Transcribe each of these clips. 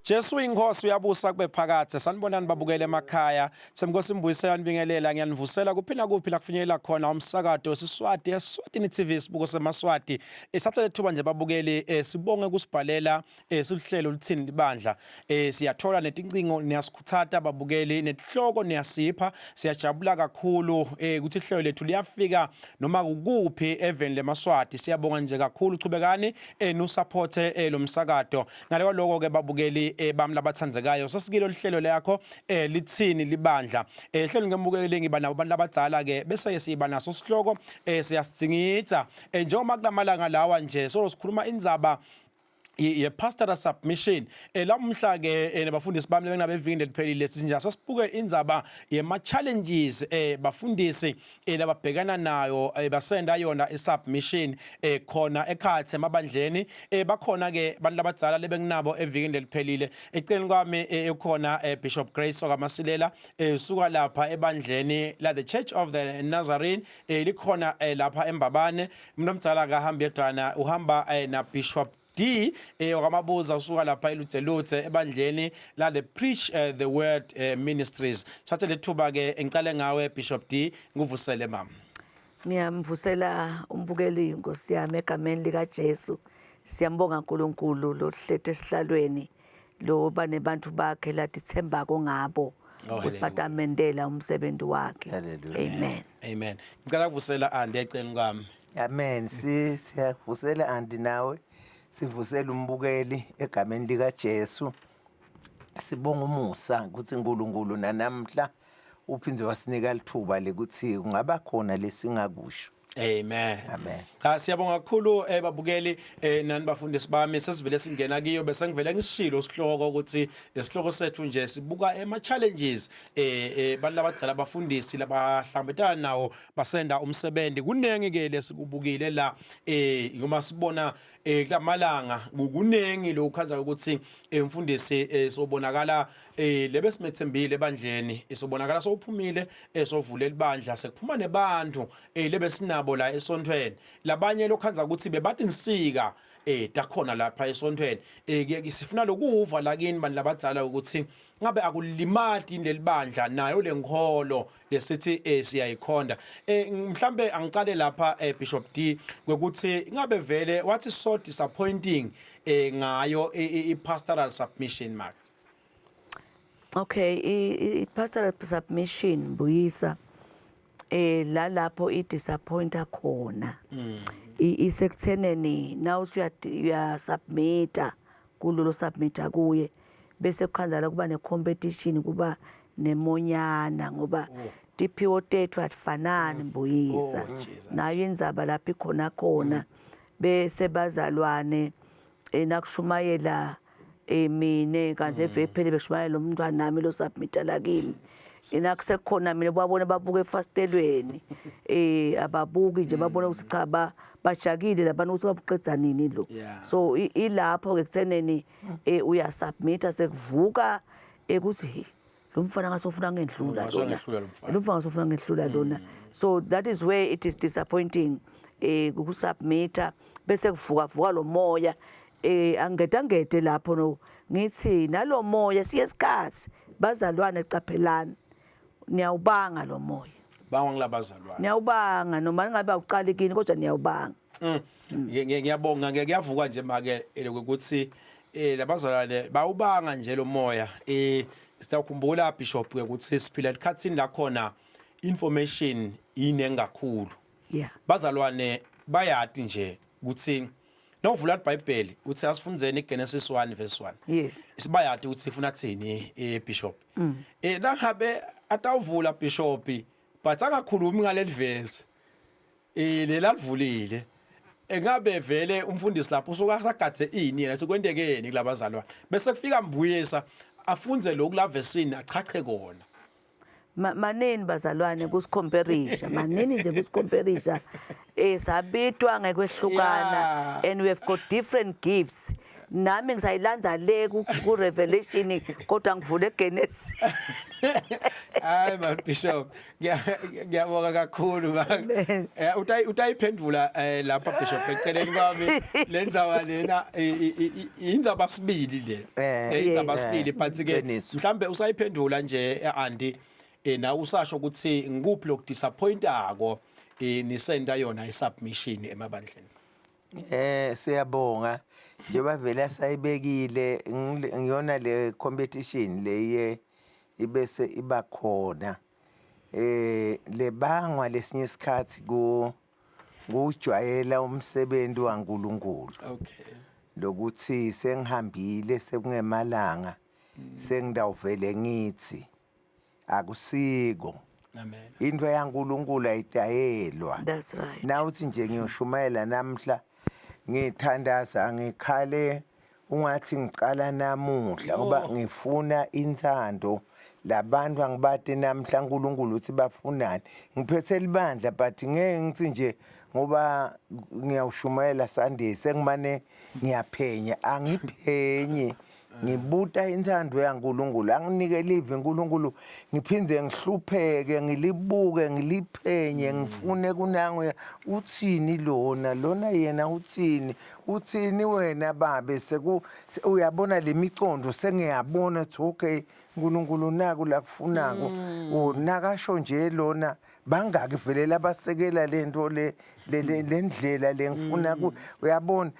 Jesu inkosi uyabusa kube phakadze. Sanibonani babukele emakhaya. Semnkosi Mbuyise yanibingelela ngiyanivusela kuphi nakuphi la kufinyelela khona umsakato wesiSwati eSwatini TV sibuko semaSwati. Isatha lethuba nje babukeli eh, sibonge kusibhalela eh, siluhlelo luthini libandla. Eh, siyathola netincingo niyasikhuthata babukeli netihloko niyasipha. Siyajabula kakhulu eh, ukuthi ihlelo lethu liyafika noma kukuphi eveni lemaSwati. Siyabonga nje kakhulu chubekani eh, nusupporte eh, lo msakato. Ngale kwaloko ke babukeli eh, bami labathandzekayo sesikilo lihlelo lakho eh, lithini libandla eh, hlelo ngemukeli ngiba nabo abantu abadzala ke bese ke siba naso sihloko eh, siyasidingidza eh, njengoba kulamalanga lawa nje solo sikhuluma indzaba ye-pastoral submission eh lamuhla ke eh, nabafundisi bami bengabe evikini leliphelile sithi sasibuke indzaba yema-challenges eh bafundisi eh lababhekana nayo eh, basenda yona i-submission eh khona ekhatsi emabandleni eh bakhona ke abantu labadzala lebenginabo evikini leliphelile eceleni kwami eh, ukhona eh, Bishop Grace okaMasilela eh, usuka lapha ebandleni la the Church of the Nazarene eh, likhona eh, lapha eMbabane umuntu omdzala akahambi yedwana uhamba eh, na Bishop D eh wakamabuza usuka lapha eLudzeludze ebandleni la the Preach eh, the Word eh, Ministries. Thathe lethuba ke ngicale ngawe Bishop D nguvusele mama. Ngiyamvusela umbukeli Nkosi yami egameni lika Jesu. Siyambonga uNkulunkulu lohlete esihlalweni lo banebantu bakhe latithembako ngabo. Oh, Usipatamentela umsebenzi wakhe. Hallelujah. Amen. Amen. Ngicela kuvusela Andy eceleni kwami. Amen. Si siyavusela anti nawe. Sivusela umbukeli egameni lika Jesu. Sibonga umusa ukuthi uNkulunkulu nanamhla uphindze wasinika lithuba lekuthi kungaba khona lesingakusho. Amen. Amen. Cha siyabonga kakhulu eh babukeli eh nani bafundisi bami sesivele singena kiyo bese ngivele ngisishilo sihloko ukuthi lesihloko sethu nje sibuka ema challenges eh eh bantu labadzala abafundisi labahlangabetana nawo basenda umsebenzi kunengi ke lesikubukile la eh ngoba sibona eh kulamalanga kunengi lokukhanza ukuthi emfundisi eh, sobonakala eh lebe simethembile ebandleni isobonakala sowuphumile esovula libandla sekuphuma nebantu eh lebe sinabo la esontweni labanye lokhanza ukuthi bebatinsika eh takhona lapha esontweni eh ke sifuna lokuva la kini bantu labadzala ukuthi ngabe akulimati leli bandla nayo lenkholo lesithi eh siyayikhonda eh mhlambe angicale lapha eh Bishop D kwekuthi ngabe vele what is so disappointing eh ngayo i pastoral submission mark. Okay, i pastoral submission buyisa eh la lapho i disappointer khona. Isekutheneni na usuya uya submita kulolo submita kuye bese kukhanzala kuba ne competition kuba nemonyana ngoba oh. tiphiwo tethu atifanani mbuyisa Oh, Jesus. nayo indzaba lapho ikhona khona bese bazalwane eh, nakushumayela eh, mine kanti eveki phele beshumayela umntwana nami lo submita la kimi inakusekhona mina babona babuka efasitelweni eh ababuki nje babona ukuthi cha ba bajakile labantu ukuthi babuqedza nini lo Yeah. so i- ilapho ke kutheneni eh uyasubmita sekuvuka ekuthi hey lo mfana ngasofuna ngendlula Ngasofuna lona ngehlula lo mfana. lo mfana ngasofuna ngehlula lona so that is where it is disappointing eh ukusubmita bese kuvuka vuka lo moya eh angede angede lapho no ngithi nalomoya siye isikhathi bazalwane caphelani niyawubanga lo moya Bangwa ngilabazalwane. niyawubanga noma ngabe awuqali kini kodwa niyawubanga. Ngiyabonga ngeke kuyavuka nje make ukuthi eh labazalwane bawubanga nje lo moya eh siyakhumbula Bishop ke ukuthi siphila esikhatsini la khona information iningi kakhulu. Bazalwane bayati nje ukuthi nawuvula iBhayibheli uthi asifundzeni iGenesis 1 verse 1. Yes. Sibayati ukuthi ifuna thini eh Bishop. Eh nangabe atawuvula Bishop but angakhulumi ngaleli verse. Eh lelalivulile. Engabe vele umfundisi lapho usuka sagadze ini yena sekwendekeni kulabazalwane. Bese kufika Mbuyisa afunze lokhu la versini achache kona. Manini bazalwane kusikhomperisha manini nje kusikhomperisha eh sabitwa ngekwehlukana Yeah. and we have got different gifts. Nami ngisayilandza le ku Revelation kodwa ngivule Genesis. Hayi man Bishop, ngiyabonga kakhulu ba. Utayiphendvula lapha Bishop eceleni kwami lendzaba lena indzaba sibili le. Indzaba sibili but ke mhlambe usayiphendvula nje Andy na usasho ukuthi ngikuphi lokudisappointako nisenda yona isubmission emabandleni. Siyabonga njengoba vele sayibekile ngiyona le competition leye ibese iba khona lebangwa lesinye isikhathi ku kujwayela umsebenzi waNkulunkulu. Okay. Lokuthi sengihambile sekungemalanga sengidawuvele ngithi akusiko. Amen. Into yaNkulunkulu ayitayelwa. That's right. Nawuthi nje ngiyoshumayela namhla ngithandaza ngikhale ungathi ngicala namuhla ngoba ngifuna inthando labantu angibati namhla uNkulunkulu uthi bafunani. Ngiphethe libandla but ngeke ngithi nje ngoba ngiyawushumayela Sunday sengimane ngiyaphenya, angiphenyi. Ngibuta inthando yaNkulunkulu, anginike live uNkulunkulu, ngiphindze ngihlupheke, ngilibuke, ngiliphenye, ngifune kunangu uthini lona, lona yena uthini, uthini wena babe seku uyabona lemicondo sengiyabona ukuthi okay uNkulunkulu naku la kufunako, unakasho nje lona bangaki vele labasekela lento le lendlela lengifuna ku uyabona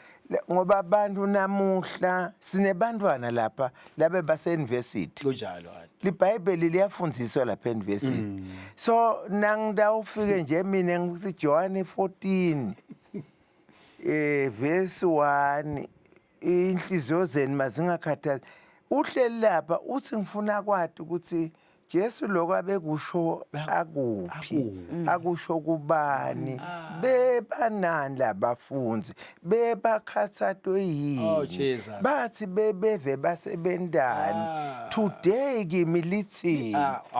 ngoba abantu namuhla sinebantwana lapha labe base university kunjalo liBhayibheli liyafundiswa lapha university. So nangidawufike nje mina ngithi John 14 verse 1 inhliziyo zenu mazingakhathazi uhleli lapha uthi ngifuna kwati ukuthi Jesu lokho abekusho akuphi akusho kubani bebanani labafundi bebakhathatwe yini bathi bebeve basebentani today kimi lithini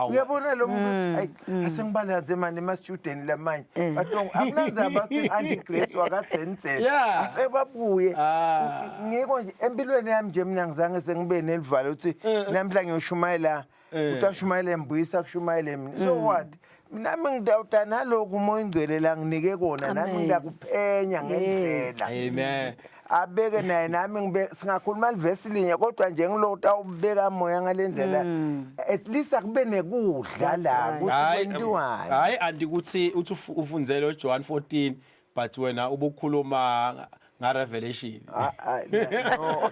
uyabona lo muntu hayi asengibalanze manje ema student lamanye bathi akunandzaba bathi Auntie Grace wakadzendzeni asebabuye ngiko nje empilweni yami nje mina ngizange sengibe nelivalo ukuthi namhla ngiyoshumayela utashumayela embuyisa kushumayele mina so what nami ngidawuta naloku umoya ingcwele la nginike kona nami ngiyakuphenya ngendlela. Amen. Abeke naye nami ngibe singakhuluma livesi linye kodwa nje ngilota ubeka moya ngalendlela at least akube nekudla la ukuthi kwentiwani. Hayi andikuthi uthi ufundzele uJohn 14 but wena ubukhuluma nga Revelation. No.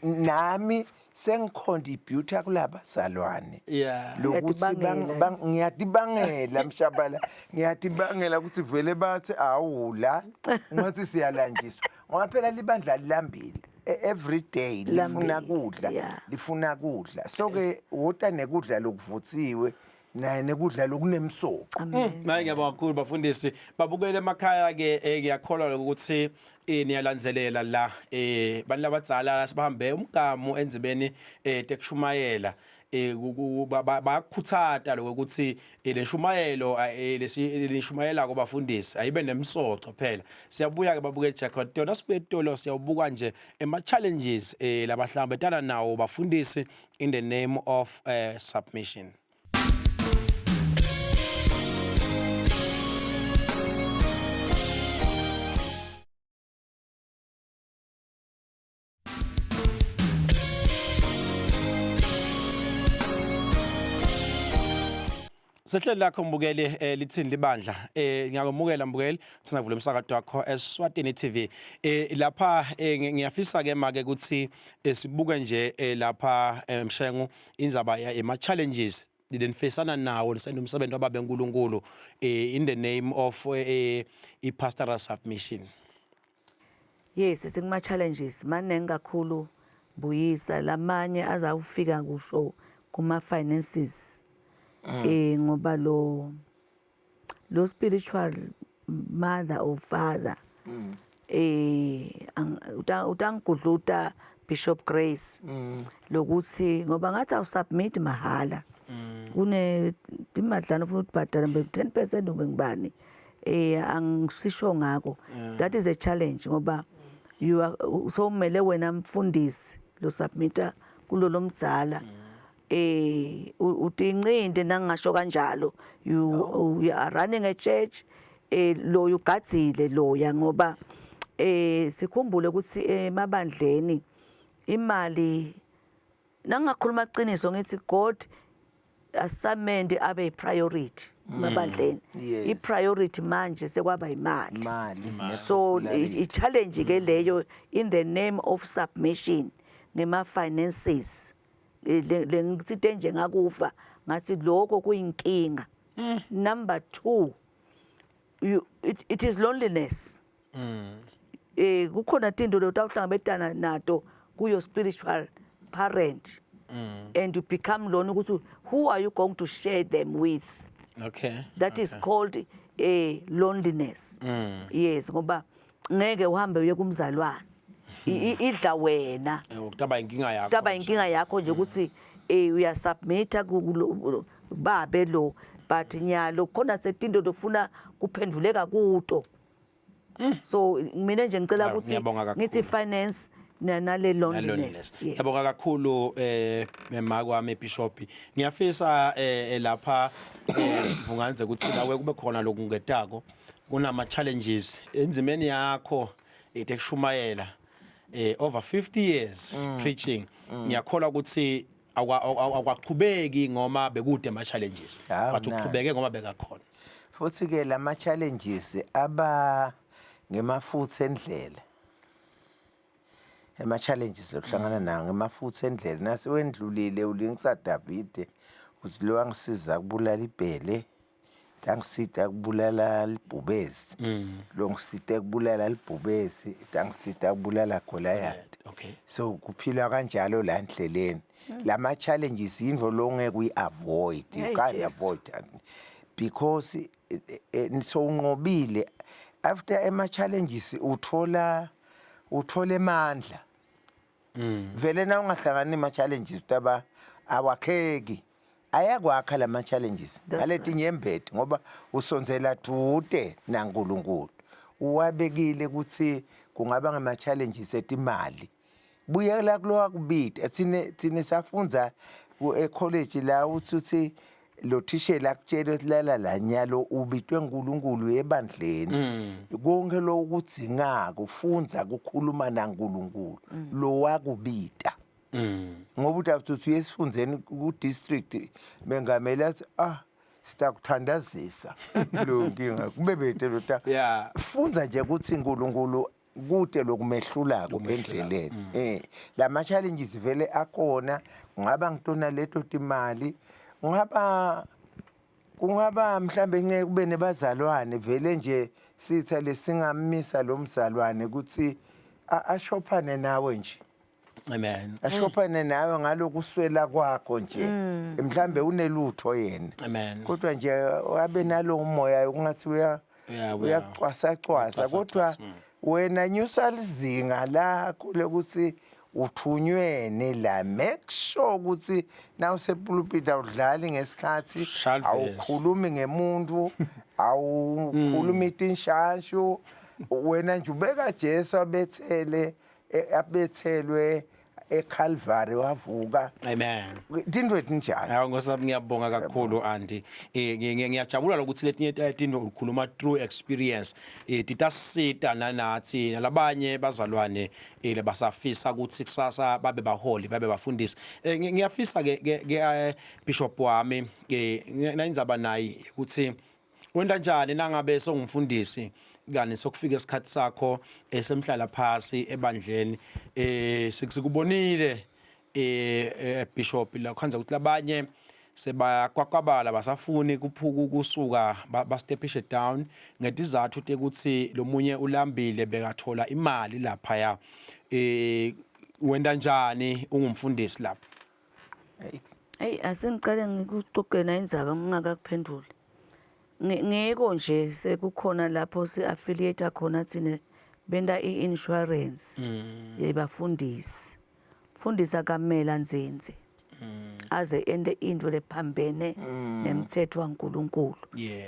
Nami sengicontributor kulabazalwane lokuthi ngiyatibangela mshabala ngiyatibangela ukuthi vele bathi awula ngathi siyalanjiswa ngoba phela libandla lilambile every day lifuna kudla lifuna kudla so ke wota nekudla lokuvuthiwe naye nekudla lokunemsoco. Hayi ngiyabonga kakhulu bafundisi babukele emakhaya ke ngiyakholwa ukuthi niyalandzelela la bantu labadzala sibahambe umgamu endzibeni tekushumayela bayakukhuthata lokho ukuthi leshumayelo lesishumayela kubafundisi ayibe nemsoco phela. Siyabuya ke babukele Jacob tona sibuye tolo siyawubuka nje ema challenges labahlangabetana nawo bafundisi in the name of submission. Sehlelo lakho mbukeli lithini libandla ngiyakwemukela mbukeli thina vula umsakazo wakho eSwatini TV lapha ngiyafisa ke make ukuthi sibuke nje lapha Mshengu indzaba ema challenges lenifesana nawo nisenda umsebenzi wababe uNkulunkulu in the name of i pastoral submission. Yes, sikuma challenges maningi kakhulu buyisa lamanye azawufika kusho kuma finances ngoba lo spiritual mother or father utangigudluta Bishop Grace lokuthi ngoba ngathi awusubmit mahala kune imadlana ufuna ukubhadala mbe 10% ube ngibani. Angisisho ngako, that is a challenge ngoba you are so kumele wena mfundisi lo submita kulolo mdzala utincinde nangasho kanjalo, you are running a church, lo ugadzile loya, ngoba sikhumbule ukuthi emabandleni imali, nangakhuluma iqiniso ngithi God asamende abe priority emabandleni. I-priority manje sekwaba imali. Imali. So i-challenge ke leyo in the name of submission ngema finances. Le ngitsite nje ngakufa ngathi lokho kuyinkinga. Number 2, it is loneliness. Kukhona tinto lo utawuhlangabetana nato kuyo spiritual parent and you become lone ukuthi who are you going to share them with? That is called a loneliness. Yes, ngoba ngeke uhambe uye kumzalwane, idla wena. Kutaba inkinga yakho. Kutaba inkinga yakho nje ukuthi uyasubmita babe lo, but nyalo khona setinto lofuna kuphenduleka kuto. So mina nje ngicela ukuthi Ngiyabonga kakhulu. ngithi finance nale loneliness. Loneliness. Yes. Ngiyabonga kakhulu mema kwami Bishop. Ngiyafisa lapha vunganze ukuthi nawe kube khona lokungetako, kunama challenges enzimeni yakho etekushumayela, over 50 years preaching. Ngiyakholwa ukuthi akwaqhubeki ngoma bekude ama challenges, Hawu, but nani. uqhubeke ngoba bekakhona. Futhi ke lama challenges aba ngemafutha endlela, ema challenges lokuhlangana nawo ngemafutha endlela, nase wendlulile ulingisa Davide uthi lo angisiza kubulala ibhele, angisida kubulala libhubesi, lo ngisida kubulala libhubesi, angisida kubulala Goliath. So kuphilwa kanjalo la endleleni. Lama challenges yinto lo ngeke uyi-avoid, you Hey, can't Jesu. avoid that because so unqobile after ema challenges uthola emandla. Vele na ungahlangani nema challenges utaba awakheki, ayakwakha lama challenges That's ngaleti nyembeti, ngoba usondzela dude naNkulunkulu. Uwabekile ukuthi kungaba ngama challenges etimali, buyela kulo akubida. Thine safundza e-college la, uthi lo thishela akutshele silala la nyalo ubitwe uNkulunkulu ebandleni, konke lokudzingako ufundza kukhuluma naNkulunkulu lo wakubita, ngoba uthi uthi uyesifundzeni ku district, mengameli athi, "Ah, sitakuthandazisa lo nkinga kube bete lo ta." Fundza nje ukuthi uNkulunkulu kude lokumehlulako endleleni. Lama challenges vele akona, kungaba ngitona leto timali, kungaba mhlambe ngeke kube nebazalwane vele nje sitha lesingamisa lo mzalwane ukuthi ashophane nawe nje. Amen. Ashophane nawe ngalokuswela kwakho nje, mhlambe unelutho yena, Amen. kodwa nje abe nalo umoya ungathi uya uyacwasa cwasa, Uyacwasa, kodwa cwasa. wena nyusa lizinga lakho lokuthi uthunywene la. Make sure ukuthi na usepulpit awudlali ngesikhathi, Shalves. awukhulumi ngemuntu, awukhulumi tinshanshu. Wena nje ubeka Jesu abethele abethelwe eCalvary wavuka. Amen. Tinto etinjalo. Hawu ngosami, ngiyabonga kakhulu auntie. Ngiyajabula lokuthi letinye tinto ukhuluma through experience. Titasita nanathi nalabanye bazalwane lebasafisa ukuthi kusasa babe baholi, babe bafundisi. Ngiyafisa ke Bishop wami nayindzaba nayi ukuthi wenta njani nangabe songumfundisi kani sokufika isikhathi sakho esemhlala phasi ebandleni, sikubonile Bishop la khanza ukuthi labanye sebakwakwabala basafuni kuphuku kusuka ba stepishe down ngetizathu tekuthi lo munye ulambile bekathola imali lapha ya. Wenda njani ungumfundisi lapha? Hey, asengicale ngikuxoxe indzaba ngingakakuphenduli. Ngiko nje sekukhona lapho si-affiliate khona thina benta i-insurance yebafundisi. Fundisa kamela nzinze aze ente into lephambene nemthetho waNkulunkulu.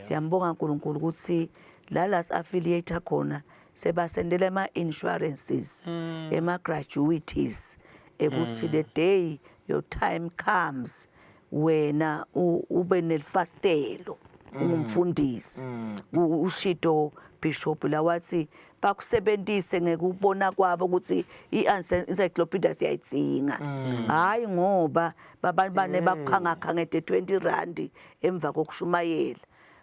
Siyambonga uNkulunkulu ukuthi La la si-affiliate khona sebasendela ama-insurances, ema-gratuities ekuthi the day your time comes wena ube nelifastelo ungumfundisi. Ushito bishop la wathi bakusebenzise ngekubona kwabo ukuthi i-encyclopedia siyayidzinga, hayi ngoba babantu bane bakukhanga-khangede 20 rand emva kokushumayela.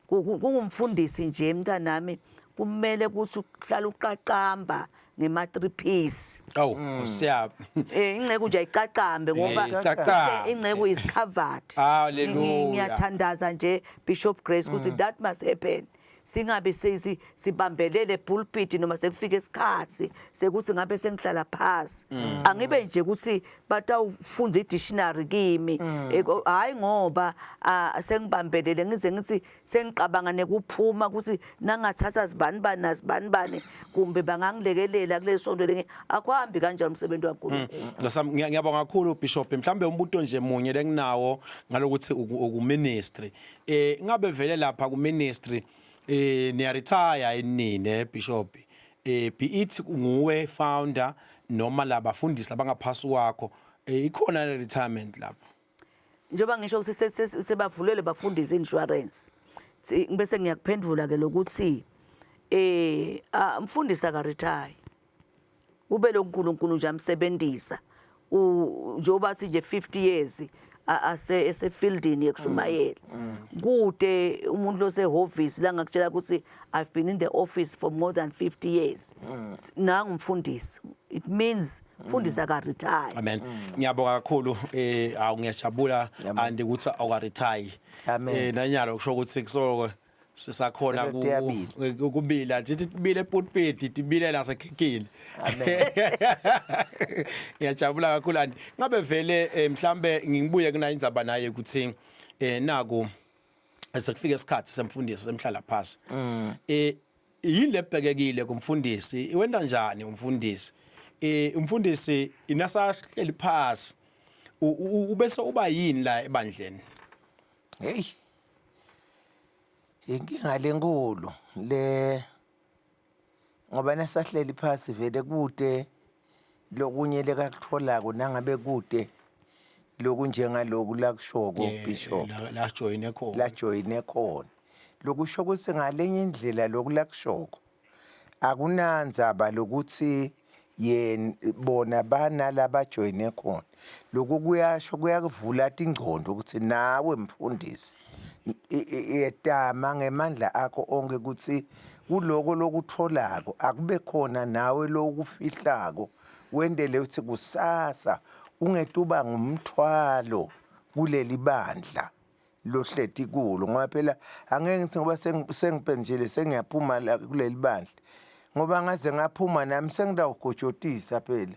Kungumfundisi nje mntanami, kumele ukuthi uhlale uqaqamba ngema 3 piece. Awu, siyap. Ingceku nje ayiqaqambe ngoba Iqaqambe. Ingceku is covered. Hallelujah. Ngiyathandaza nje, Bishop Grace, ukuthi that must happen. Singabe sesi sibambelele pulpit noma sekufika isikhathi sekuthi ngabe sengihlala phansi, angibe nje ukuthi batawufunda i-dictionary kimi. Hayi ngoba sengibambelele ngize ngithi sengiqabanga nekuphuma ukuthi nangathatha sibani bani nasibani bani kumbe bangangilekelela kule sonto lengi akuhambi kanjani umsebenzi waNkulunkulu. Lasam, ngiyabonga kakhulu Bishop. Mhlambe umbuto nje munye lenginawo ngalokuthi uku ministry. Ngabe vele lapha ku ministry niya retire nini, Bishop? Be it nguwe founder noma labafundisi labangaphasi kwakho, ikhona le retirement lapha? Njengoba ngisho ukuthi sebavulele bafundise insurance, bese ngiyakuphendula ke lokuthi umfundisi aka retire, ube lo uNkulunkulu nje amsebenzisa njengoba athi nje 50 years ase esefieldini yekushumayela. Kude umuntu losehhovisi la ngakutshela ukuthi I've been in the office for more than 50 years. Nangumfundisi, it means mfundisi aka retire. Amen, ngiyabonga kakhulu. Awu, ngiyajabula andi ukuthi awuka retire. Amen. Nanyalo kusho ukuthi kusoko sisakhona. Selokhu tiyabila. Kubila nje, tibile epulpit, tibile nasekhekhini. Ngiyajabula kakhulu andi. Ngabe vele mhlambe ngibuye kuna indzaba naye ukuthi naku sekufika isikhathi semfundisi semhlala phasi, yini lebhekekile kumfundisi? Iwenta njani umfundisi? Umfundisi inasahleli phasi, ubese uba yini la ebandleni? Hey, inkinga lenkulu le ngoba nasahleli phasi vele kude lokunye lekakutholako, nangabe kude lokunjengaloku lakushoko bishop la join khona. La joyine khona, lokusho ukuthi ngalenye indlela loku lakushoko akunandzaba lokuthi yena bona banalaba joyine khona. Lokhu kuyasho kuyakuvula tingcondo ukuthi nawe mfundisi yetama ngemandla akho onke ukuthi kuloko lokutholako akube khona nawe lokufihlako, wendele ukuthi kusasa ungetuba ngumthwalo kuleli bandla lohleti kulo, ngoba phela angeke ngithi ngoba sengipenjile sengiyaphuma la kuleli bandla, ngoba ngaze ngaphuma nami sengidawugojotisa phela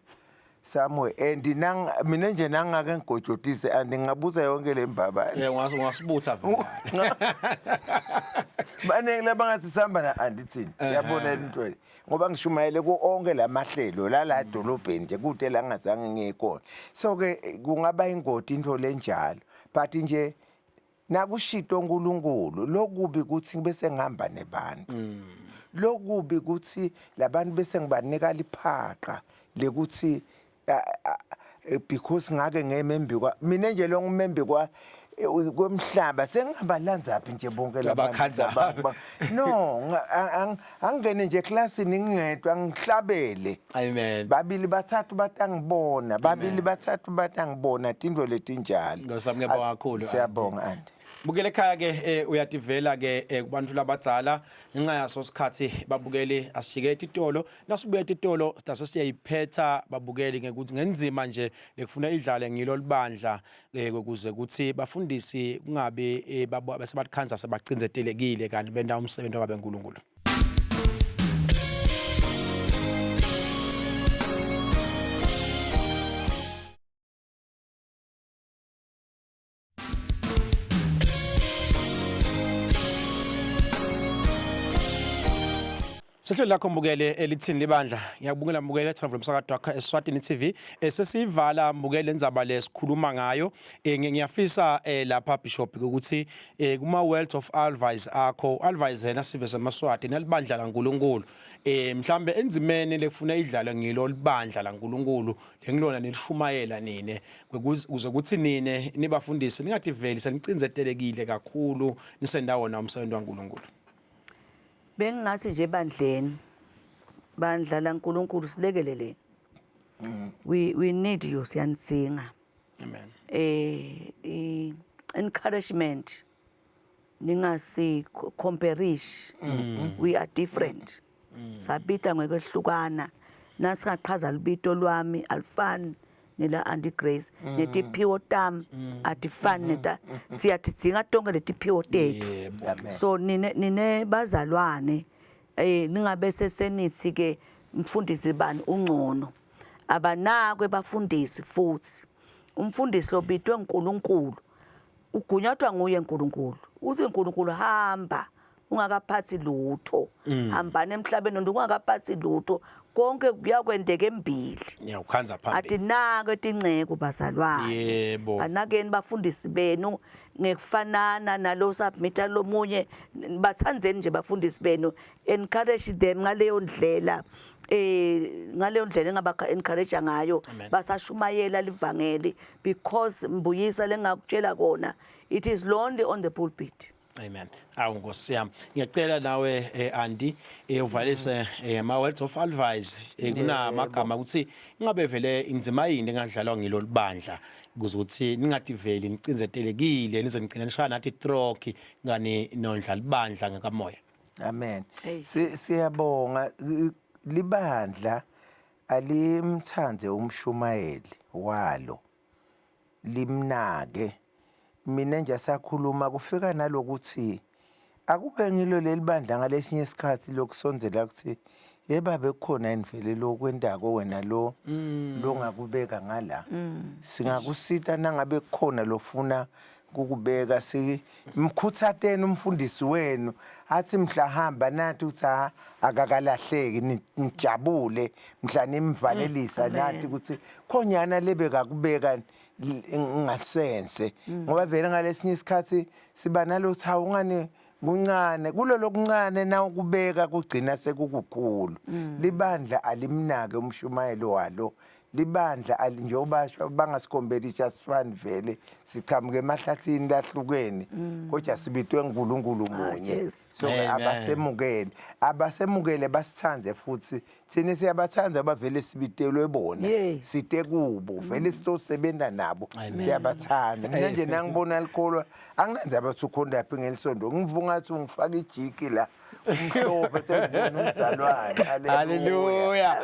somewhere and nang mina nje nangake ngigojotise and ngingabuza yonke le mbabane. Ungasibutha vele. Baningi labangathi sihamba na andithini, yabona into le, ngoba ngishumayele ku onke lamahlelo la edolobheni nje kude la ngazange ngiye khona. So ke kungaba ingodi into lenjalo, but nje nakushito uNkulunkulu lokubi ukuthi bese ngihamba nebantu, lokubi ukuthi labantu bese ngibanika liphaqa lekuthi because ngake ngemembi kwa mina nje lo ngimembi kwa kwemhlaba sengingabalandzaphi nje bonke labantu. Labakhandza. No, angingene nje eklasini ngingedwa ngihlabele. Amen. Babili bathathu batangibona, babili bathathu batangibona, tinto letinjalo. Nkosi yami, ngiyabonga kakhulu. Siyabonga andi. Bukele ekhaya ke, uyativela ke kubantu labadzala ngenxa yaso sikhathi. Babukeli, asijike etitolo, nasibuya etitolo sidase siyayiphetha babukeli ngekuthi ngenzima nje lekufuna idlale ngilo libandla ukuze kuthi bafundisi kungabi bese batikhandza sebacindzetelekile kanti benta umsebenzi wababe uNkulunkulu. Sehlelo lakho mbukele elithini libandla. Ngiyakubongela mbukele thanda umsakazo wakho eSwatini TV. Sesivala mbukele indzaba lesikhuluma ngayo. Ngiyafisa lapha Bishop ukuthi kuma words of advice akho, advise yena sive semaSwati nelibandla laNkulunkulu. Mhlambe endzimeni lekufuna idlalwe ngilo libandla laNkulunkulu lengilona nilishumayela nine kuze kuthi nine nibafundisi ningativeli senicindzetelekile kakhulu nisendawo na umsebenzi waNkulunkulu. Bengingathi nje ebandleni bandla laNkulunkulu silekeleleni. We need you, siyanidzinga. Amen. Encouragement, ningasi comparish. We are different. Sabita ngekwehlukana. Nasingaqhaza libito lwami alifani nela Auntie Grace, netiphiwo tami atifani neta, siyatidzinga tonke letiphiwo tethu. So nine bazalwane, ningabe sesenithi ke mfundisi bani ungcono. Abanakwe bafundisi futhi. Umfundisi lobitwe uNkulunkulu ugunyatwa nguye uNkulunkulu. Uthi uNkulunkulu hamba ungakaphathi lutho. Hambani emhlabeni ungakaphathi lutho. Konke kuyakwendeka embili. Ngiyawukhanza phambili. Atinake tinceko bazalwane. Anakeni bafundisi benu ngekufanana nalo submit lomunye, bathandzeni nje bafundisi benu, encourage them ngaleyo ndlela. Ngaleyo ndlela engaba encourage ngayo basashumayela livangeli, because mbuyisa lengakutshela kona, it is lonely on the pulpit. Amen. Awu Nkosi yami. Ngiyacela nawe Andy uvalise ama words of advice, kunamagama ukuthi ingabe vele inzima yini engadlalwa ngilo libandla ukuze ukuthi ningativeli nicindzetelekile nize nigcine nishaya nathi stroke ngani nondla libandla ngakamoya. Amen. Siyabonga libandla alimthande umshumayeli walo, limnake. Mina nje sakhuluma kufika nalokuthi akube ngilo leli bandla ngalesinye isikhathi lokusondzela ukuthi yebabe kukhona yini vele lokwendako wena lo longakubeka ngala, singakusita nangabe kukhona lofuna kukubeka. Mkhuthateni umfundisi wenu athi mhla hamba nathi uthi akakalahleki, nijabule mhla nimvalelisa nathi ukuthi khonyana lebeka kubeka ngasense, ngoba vele ngalesinye isikhathi siba nalothi awungani kuncane kulolo kuncane na ukubeka kugcina sekukukhulu. Libandla alimnake umshumayelo walo, libandla njengoba bangasikhombeli asifani vele, siqhamuke emahlathini lahlukene, kodwa sibitwe nguNkulunkulu munye. So abasemukele basithande futhi thina siyabathanda abavele sibitelwe bona, site kubo vele sitosebenza nabo, siyabathanda. Mina nje nangibona likholwa anginandzaba bathi ukhonda phi ngelisondo, ngivunga ngathi ungifaka ijiki la umhlophe sengibona umzalwane. Haleluya.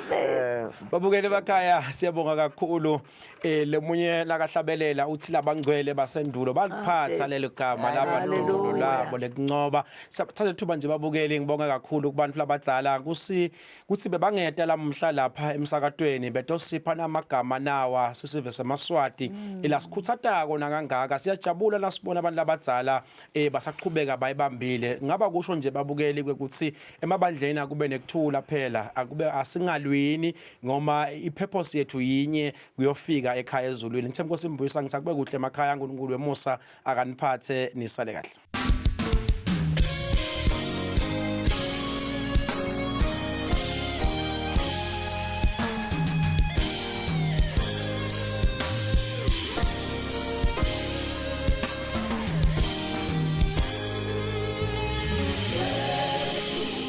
Babukele bakhaya, siyabonga kakhulu. Lemunye lakahlabelela uthi labangcwele basendulo baliphatha lelo gama labandulo labo lekuncoba. Sithatha ithuba nje babukeli, ngibonga kakhulu kubantu labadzala kuthi bebangeta lamhla lapha emsakatweni betosipha namagama nawa sisive semaSwati elasikhutsatako nakangaka. Siyajabula nasibona abantu labadzala basaqhubeka bayibambile. Ngaba kusho nje babukeli ukuthi emabandleni akube nekuthula phela, akube asingalwini ngoma ipurpose yethu yinye, kuyofika ekhaya ezulwini. Ngithemba Nkosi imbuyisa, ngithi akube kuhle emakhaya, uNkulunkulu wemusa akaniphathe, nisale kahle.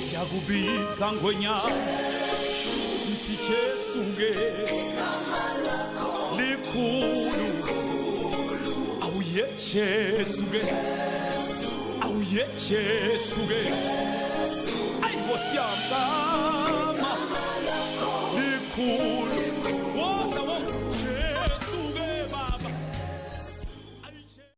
Siyakubiza ngwenyama sithi Jesu ke likhulu, awuye Jesu ke, awuye Jesu ke, ayi Nkosi yami, gama likhulu.